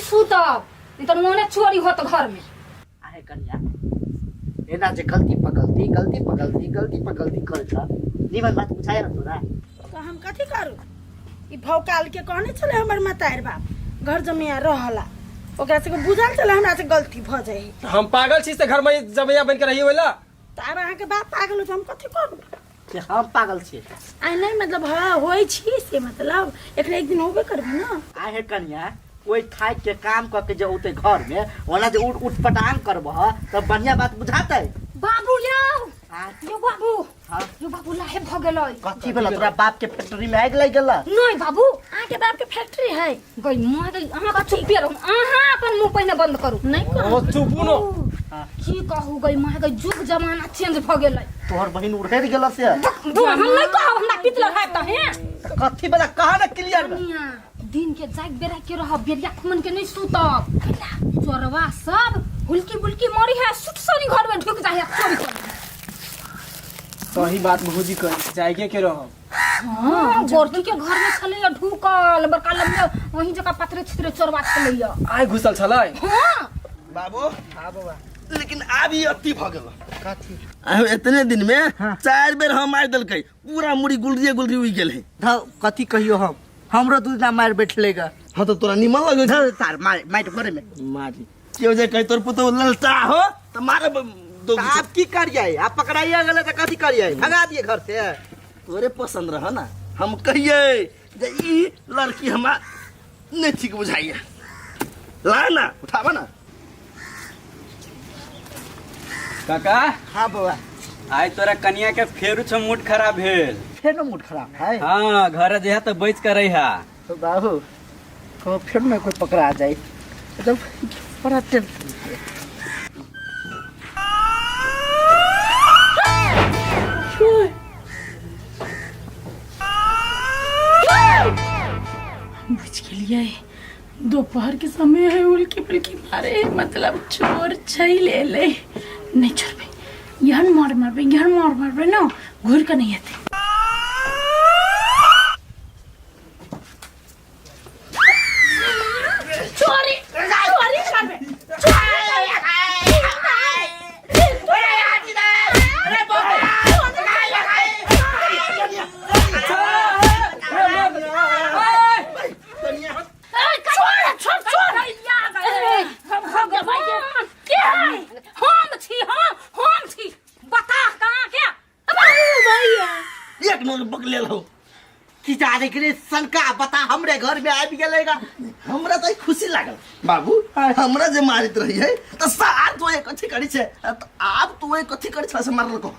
सुतब, नहीं तो मोने चोरी होत घर में। आहे कन्या, एना जे गलती पर गलती, गलती पर गलती, गलती पर गलती करै छ, निमन बात बुझाय न तोरा। तऽ हम कथी करू? ई भौकाल के कहने छलै हमर मतारि बाप घर जमैया रहला, ओकरा सबके बुझल छलै हमरा से गलती भऽ जाइ। हम पागल छी से घर में जमैया बन के रही होला? तऽ आब अहाँके बाप पागल हो तऽ हम कथी करू? से हम पागल छी? आ नहि, मतलब हाँ होइ छी से, मतलब एक एक दिन होबे करबी ना। आहे कन्या, कोई थाक के काम कऽ के जे औते घर में, ओना जे उठ उठ पटांग करबह तऽ बढ़िया बात बुझातै? बाबू यौ। हाँ? यौ बाबू। हाँ? यौ बाबू, लाहे भऽ गेलै। कथी भेला? तोरा बाप के फैक्ट्री में आगि लागि गेला? नहीं बाबू। अहाँके बाप के फैक्ट्री है? गई माँ गई, अहाँ का चुप्पे रहू, अहाँ अपन मुंह पहिने बंद करू। नहीं करू। ओ चुपू नो। की कहू गई माँ गई, जुग जमाना चेंज भऽ गेलै। तोहर बहिन उड़ेर गेल से? दू हम नहीं कहब, हमरा पितल है त हे। तऽ कथी भेला, कहा ना क्लियर में। कनिया, दिन के जाग बेरा के रह, बेरिया खुमन के नहीं सुतब। चोरवा सब हुलकी बुलकी मरी है, सुत सनी घर में ढुक जाए चोरी कर। सही बात भौजी कही, जाइए के रहो। हाँ, गोरकी के घर में छलैया ढुकल, बड़का लंबा वही जगह पतरे छितरे चोरवा छलैया। आइ घुसल छलै? हाँ। बाबू। हाँ बौआ। लेकिन आब ई अति भऽ गेल। कथी? आब एतने दिन में 4 बेर हम मारि देलकै, पूरा मुड़ी गुलरिये गुलरी उगि गेल है। धौ, कथी कहियो, हम हमरो दू दिना मारि बैठलेगा। हाँ तऽ तोरा निमन लगै छौ। धौ सार, मार मारि घरे में। मारी केओ जे कहे तोर पुतोह ललचा हो तऽ मारे दो। तऽ आब की करियै? आब पकड़ाइए गेलै तऽ कथी करियै? भगा दिए घर से? तोरे पसंद रह ना, हम कहिए जे ई लड़की हमरा नहीं ठीक बुझाइए। ला ना, उठावा ना। काका। हाँ बौआ। आइ तोरा कनिया के फेरू छौ मूड खराब भेल। फेर मूड खराब है? हाँ, घर जे है तो बच कर रही है। तो बाबू को फिर में कोई पकड़ा जाए एकदम बड़ा टेंशन है। बुझ गेलियै, दोपहर के समय है, उल्की पुल्की मारे मतलब चोर चलि एलै। नहि छोड़बै, एहन मार मारबै, एहन मार मारबै ने घुरि कऽ नहि एतै। चोरी चोरी करबै। छोड़ छोड़ छोड़, भगवान के है? हम छी, हम छी, बता कहाँ के भैया। एक नंबर बकलेल हो। की जाने के लिए सनका बता हमरे घर में आबि गेलेगा। हमरा तऽ खुशी लागल बाबू, हमरा जे मारित रही है तऽ सार तो एक कथी करी छै, तऽ आब तू एक कथी करी छै से मारलको?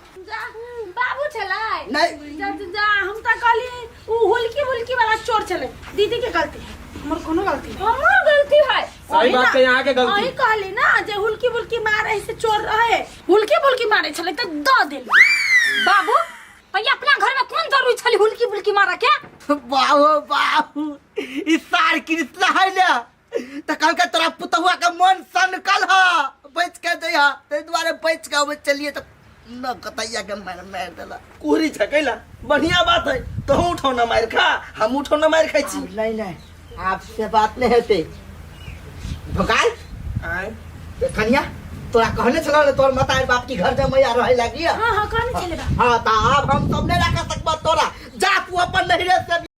बाबू छलै। नहीं। जा जा, हम तऽ कहली उ हुलकी बुलकी वाला चोर छलै। दीदी के गलती है, हमर कोनो गलती नहीं। हमर गलती है। सही बात के यहाँ के गलती। अही कहली ना जे हुलकी बुलकी मारे से चोर रहे, हुलकी बुलकी मारे छलै तऽ दऽ देली। बाबू, भैया अपना घर में कौन जरूरी छली हुलकी बुलकी मारे के? बाबू बाबू, ई सार कृष्ण है ने, तऽ कहलकै तोरा पुतहुआ के मन सनकल ह, बच के जइह, ताहि दुआरे बच के अबै चलिए तऽ न कतैया के मारि मारि देला। कुहरी छै कैला, बढ़िया बात है, तोहू उठौना मारि खा, हम उठौना मारि खाइ छी। आब नहीं नहीं, आब से बात नहीं हेतै। भोकाल। आय। कनिया, तोरा कहने छलौ ने तोहर मतार बाप की घर जमैया रहे लागी? हाँ हाँ, कहने छलै बाप। हाँ, तऽ आब हम सब नहीं राख सकबो तोरा, जा तू अपन नहिरे से।